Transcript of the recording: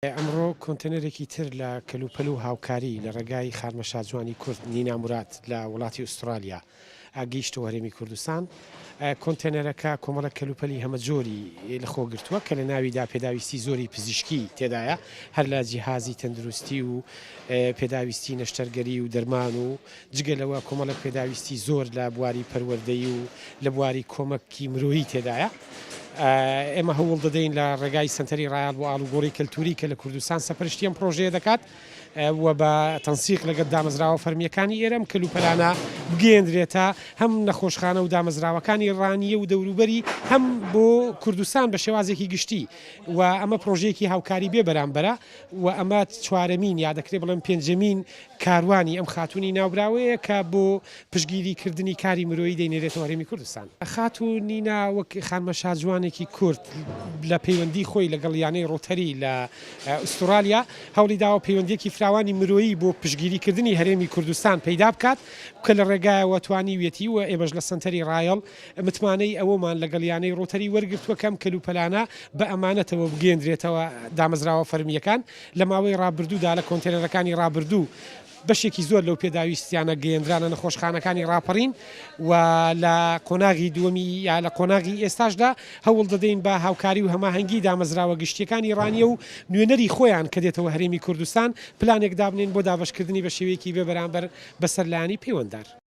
ئەمڕۆ کۆنتێنەرێکی تر لە کەلوپەل و هاوکاری لە ڕێگای خانمە شاجوانی کورد نینا موراد لە وڵاتی ئوسترالیا گەیشتەوە هەرێمی کوردستان. کۆنتێنەرەکە کۆمەڵێک کەلوپەلی هەمەجۆری لەخۆ گرتووە کە لە ناویدا پێداویستی زۆری پزیشکی تێدایە هەر لە جیهازی تەندروستی و پێداویستی نەشتەرگەری و دەرمان و جگە لەوە کۆمەڵێک پێداویستی زۆر لە بواری پەروەردەیی و لە بواری کۆمەکی مرۆیی تێدایە. ئێمە هەوڵ دەدەین لە ڕێگای سەنتەری ڕایەڵ بۆ ئاڵوگۆڕی کەلتووری کە لە کوردستان سەپەرشتی ئەم پڕۆژەیە دەکات و بە تەنسیق لەگەڵ دامەزراوە فەرمییەکانی ئێرە ئەم کەلوپەلانە بگەیەندرێتە هەم نەخۆشخانە و دامەزراوەکانی ڕانیە و دەوروبەری هەم بۆ کوردستان بە شێوازێکی گشتی و ئەمە پڕۆژەیەکی هاوکاری بێ بەرامبەرە و ئەمە چوارەمین یا دەکرێ بڵێم پێنجەمین کاروانی ئەم خاتوونی ناوبراوەیە کە بۆ پشتگیری کردنی کاری مرۆیی دەینێرێتەوە هەرێمی کوردستان. خاتوو نینا وەک خانمە شاجوانێکی کورد لە پەیوەندی خۆی لەگەڵ یانەی ڕۆتەری لە ئوستوڕالیا هەوڵی داوە پەیوەندییەکی فراوانی مرۆیی بۆ پشتگیری کردنی هەرێمی کوردستان پەیدا بکات کە لە ڕێگایەوە توانیویەتی و ئێمەش لە سەنتەری ڕایەڵ متمانەی ئەوەمان لەگەڵ یانەی ڕۆتەری وەرگرتووە کە ئەم کەلوپەلانە بە ئەمانەتەوە بگەیەندرێتەوە دامەزراوە فەرمییەکان لە ماوەی ڕابردوودا لە کۆنتێنەرەکانی ڕابردوو بەشێکی زۆر لەو پێداویستیانە گەیەندرانە نەخۆشخانەکانی ڕاپەڕین و لە قۆناغی دووەمی یا لە قۆناغی ئێستاشدا هەوڵ دەدەین بە هاوکاری و هەماهەنگی دامەزراوە گشتییەکانی ڕانیە و نوێنەری خۆیان کە دێتەوە هەرێمی کوردستان پلانێک دابنێین بۆ دابەشکردنی بە شێوەیەکی بێ بەرامبەر بەسەر لایەنی پەیوەندار.